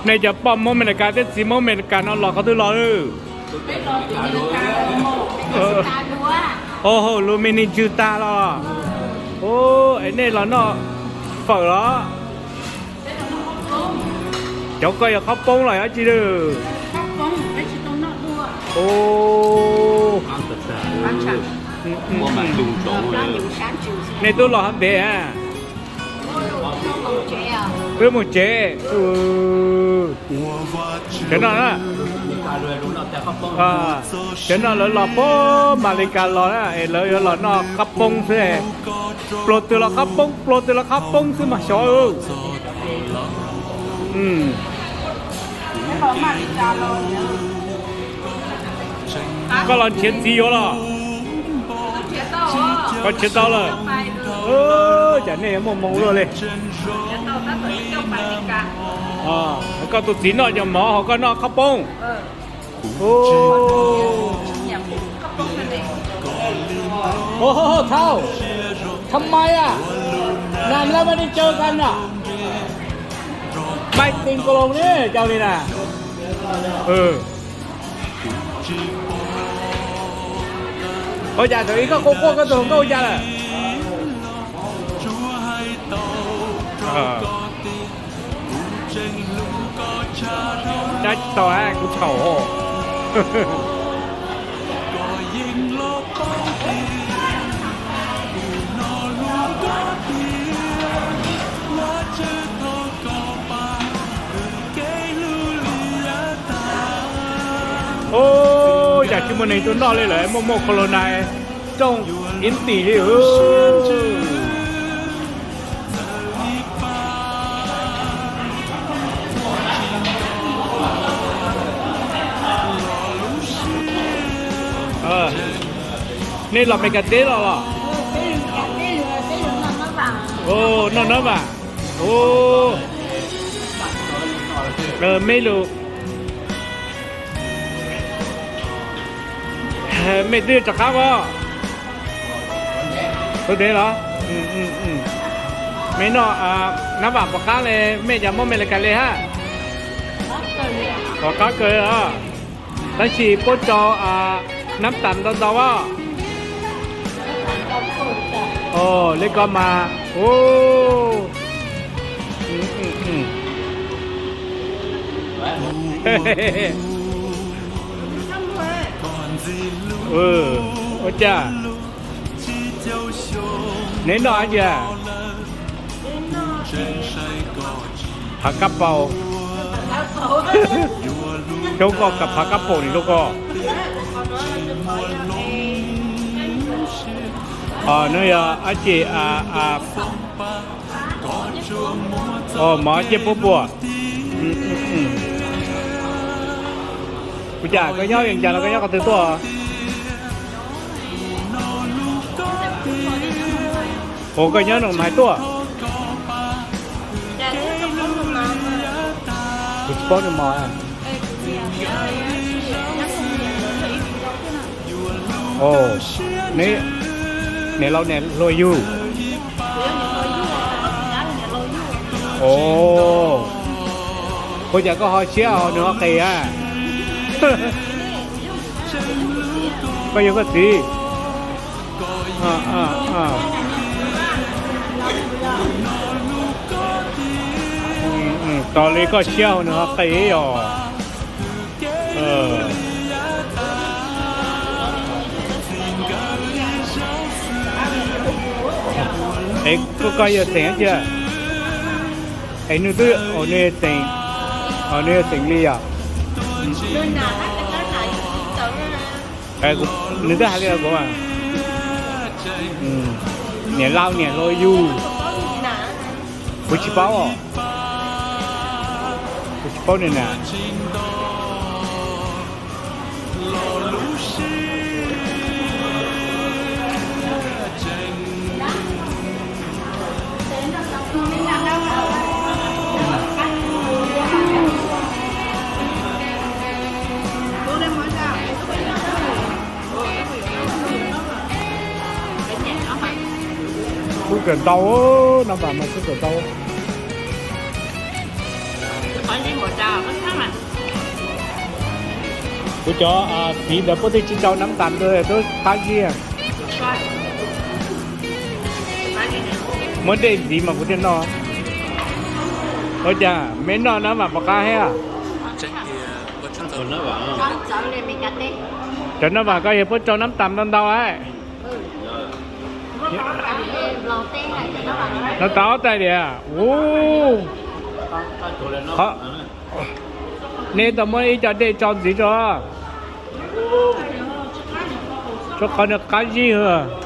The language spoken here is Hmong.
Nej cov poj Hmoob Amelikas thiab txiv Hmoob Amelikas no los qhov twg los? Oj, lub me neeg tswv tag los. Es nej los noj fawm los? Cov ko yog qhob poob los dab tsi lawm? Nej twb los ntev a? Twb mus tsev. Cov no na, cov no lawv los puag Amelikas los na, es lawv yuav los noj qhob poob xwb. Pluag twg los qhob poob, pluag twg los qhob poob xwb mas xyov. Koj los nrhiav txiv yuav los? Koj nrhiav tau lawm. Cas nej muaj hmoo luaj li. Koj tus txiv noj cov mov ho koj noj qhob poob. Thau, tham mais a, nas lab mas nej caw kan na, mais tin kos loos ne, caw li na. Ua cas thaum ub koj quaj quaj koj tus hluas nkauj ua cas lawm? Tsis tau, kuv txhaum. Ub, yam tsis muaj neeg tuaj noj li lawm, muaj muaj corona rooj ib ntim li. Nej los Meskas teb los los? Noj nab vam. Mej lus, mej twb rov qab os? Ua ntej los? Mej noj nab vam puas qab li mej cov Hmoob Amelikas li hab? Puas qab kawg os? Tab sis puab rau nab tam ntau ntau as. Li ko mas. Ua cas? Neb noj dab tsi? Phav kab paus. Zoo ko, phav kab paus ni zoo ko. Nws yog dab tsi? Mov ciaj puab puas. Ua cas koj nyob Vias Cas los koj nyob qhov twg tuaj? Ua koj nyob Noo Hais tuaj? Kuv tsis paub Noo Hais. Neb niam laus niam hluas yug? Ua cas koj ho siab ho nws ho qis a? Koj yog koj txiv. Tos li koj siab ho nws ho qis os. Es koj, koj yog xeem dab tsi? Es nws twb, nws yog xeem, nws yog xeem li yom? Nws twb hais li kuv, niam laus niam hluas yug. Kuv tsis paub, kuv tsis paub nws na. Xub kawm ntau, nab vam mas xub kawm ntau. Kuv cov txiv ntawd puab twb tsis tsau nab tas rau, twb qab zib. Muab dej ntxiv mas kuv thiaj noj. Ua cas me noj nab vas pom qab thiab? Cov nab vas koj yog puab tsau nab tas ntau ntau lawm. No tas ob tais diam. Nej tau muab ib co dej tso ntxiv tso, rau qhov nws qab zib hwv.